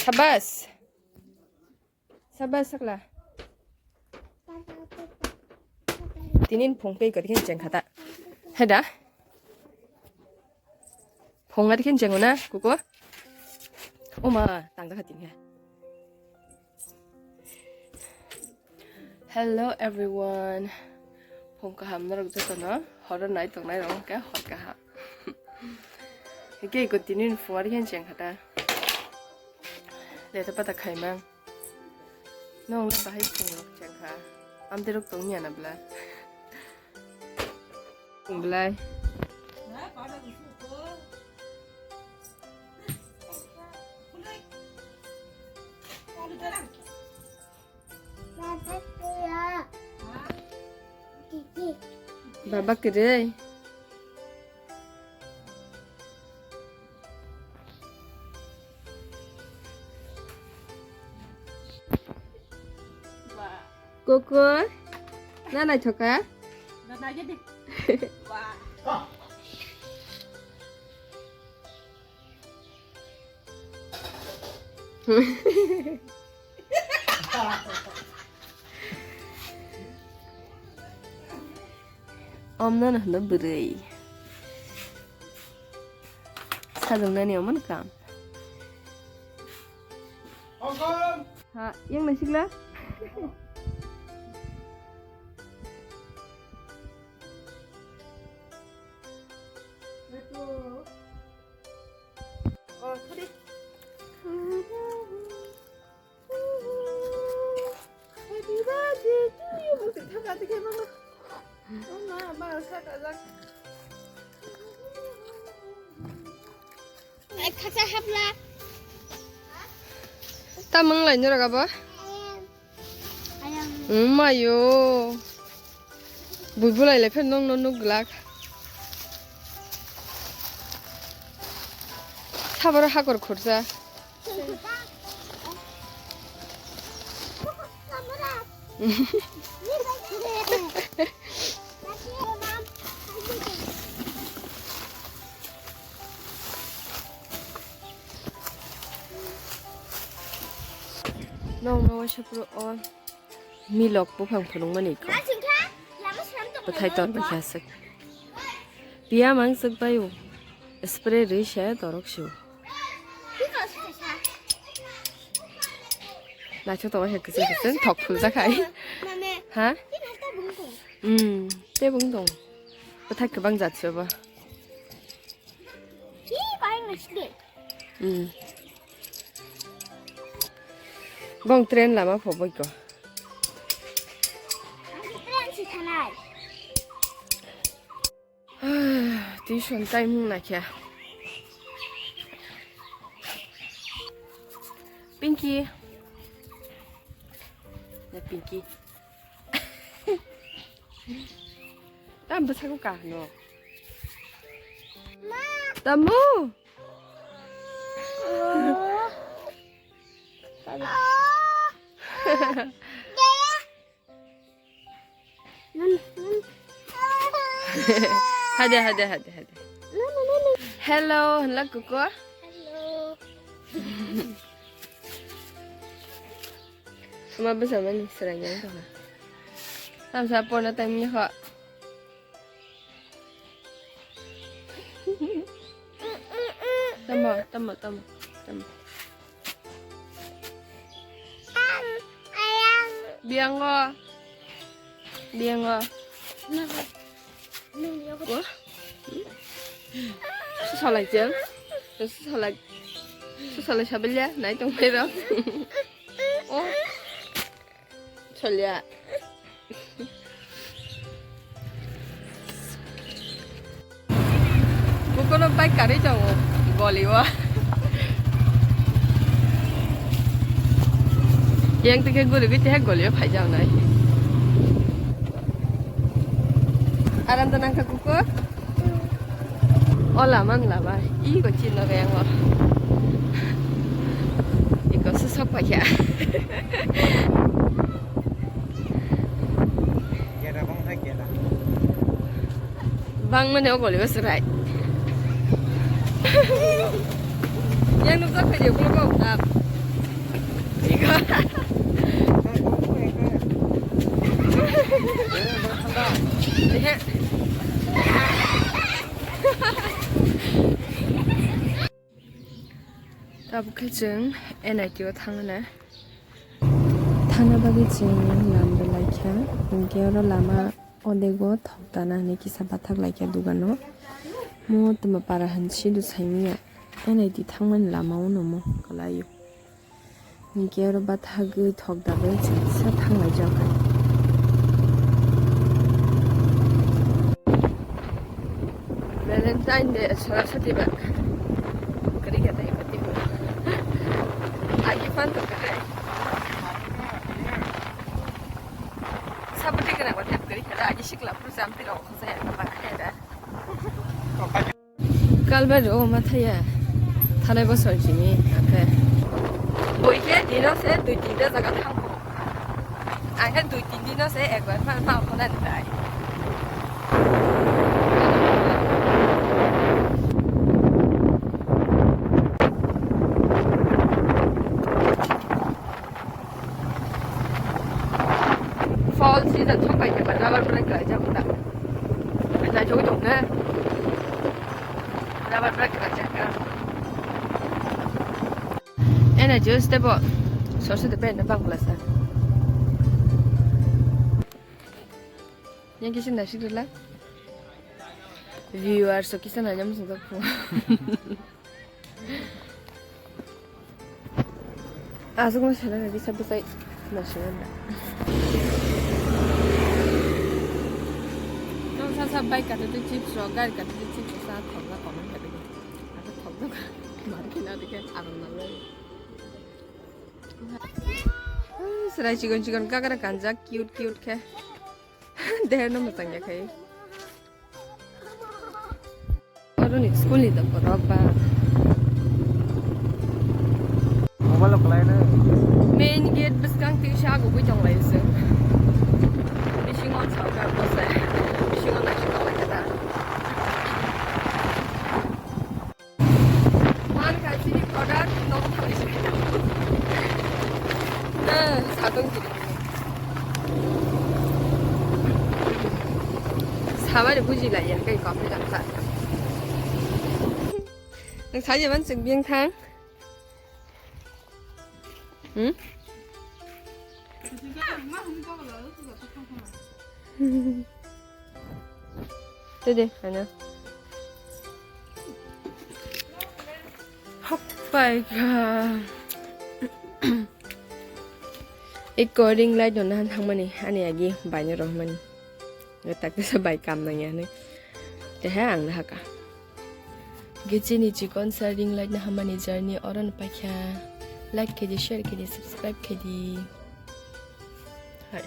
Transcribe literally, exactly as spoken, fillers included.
Sabas. Sabas sakla. Tinin phung pei kati khen cheng khata. Heda. Phung ati khen cheng na kuko. Oma tang da khating he. Hello everyone. Phung kaham norok jotono. Horo nai tongnai rok ke hor kaham. Hike ko tinin phung ati khen cheng khata. Leta pata khaimang. Nong le bahai phungrok chengkha. Amtwi rok tongmiya na bla. Phung belai. Baba kwrwi. Kukur, na naithoka? Omno no hwno bwrwi. Sajwngnani omo no kam. Ha, yang nasikla? Oh, sorry. Happy birthday to you. Bukti thaka dikhe mama. Mama, ma thaka jak. Ai, khacha hapla. Tamang lai norok abo? Ayang. Ayang. Mayo. Bui bulai lai phen nong no nuk glak. Saboro hakor khursa. Nong no waisa phuru o milok buphang phunukmani kho. Bwthai tor bai kha swk. Piya mang swk bai o. Spray rwi se torok se o. Naisok tongo hai kwchwng kwchwng thok phuljakhai. Ha? Hmm, tebwng tong. Bwthai kwbang jat se bo. Hmm. Bong train lama pho boiko. Tuition time wng naikha. Pinky. Na Pinky. Tam bwsakgo kahno. Tamo. Hade, hade, hade, hade. Hello, hwnla kuko. Hello. Suma bwsa mani swrang yang tongkha. Tamsa porna tangmani kho. Tamo, tamo, tamo, tamo. Biango. Biango. Wah. Susalai jeng. Susalai. Susalai sabilya, nai tong phai rok. Oh. Cholya. Bukono bike karwi tongo, goliwo. Yang tike guribi tehe goliwo phaijaknai. Aram da nangkha kuko? O lama wng lama, iko chini nogo yango. Iko susok paikha. Gera bang hai gera. Bang mane o golibo swrai. Yang nukjak phai di, ulo kok tap. Tabuk khe chwng N I T o thangna. Thangna bagwi chwng lam rwlaikha. Hinkhe oro lama odego thok dana hinwi kisa bathak laikha dugano. Mo tuma para hinwi sidu saimanya. N I T thangmani lama uno mo kwlaio. Hinkhe oro bathagwi thok dagwi chwngsa thanglaijak hai. Valentine Day, Saraswati ba. Kwrwi kha tei pati bo. Agi phan to kha hai. Sapati kana ba thap kwrwi kha, agi sikla pru jam tiro kha jaya ba kha da. Kalbar o ma thaya. Thanai bosor jini, akhe. Boi khe dino se dui tinta jaga thango. Akhe dui tin dino se ekbar ma, ma khona dai. Fall season sok pai khe ba rubber break khlai jak da. Naithok tong khe rubber break khlai jak kha. Ena juice tebo sorse de pen bang bla sa. Yang kisi nasik rela. Viewers so kisa nanya musung tak. Aswk no sana nadi sabu sai na sana na. Nong sa sa bike kata tu chips ro, gari kata tu chips ro, sa thok na comment kata tu. Asa thok na ka, mar kina tu ke aram na lai. Serai chikon chikon kakara kanjak, cute cute khe. Deher no mwchang ya khai. Oro ni school ni dopor rok ba. Mobile o kwlai nai. Main gate bwskang twi sa gugui tong lai se. Bisingo sawkar bose. Bisingo nai se tong lai kha da. Man kha chini product, nogo thangwi se. Eh, satong chini. Sabari buji lai ya, kai kopi lang sa. Nang saja man sing biang thang. Hmm? Tede, ano. Hoppai ka. Iko ring light no nahan thangmani, ani agi baino rohmani. Takte sa bai kam nang ya ne. Teha ang nahaka. Gechini chikon sa ring light na hamani journey oron paikha. Like kedi, share kedi, subscribe kedi. Hai.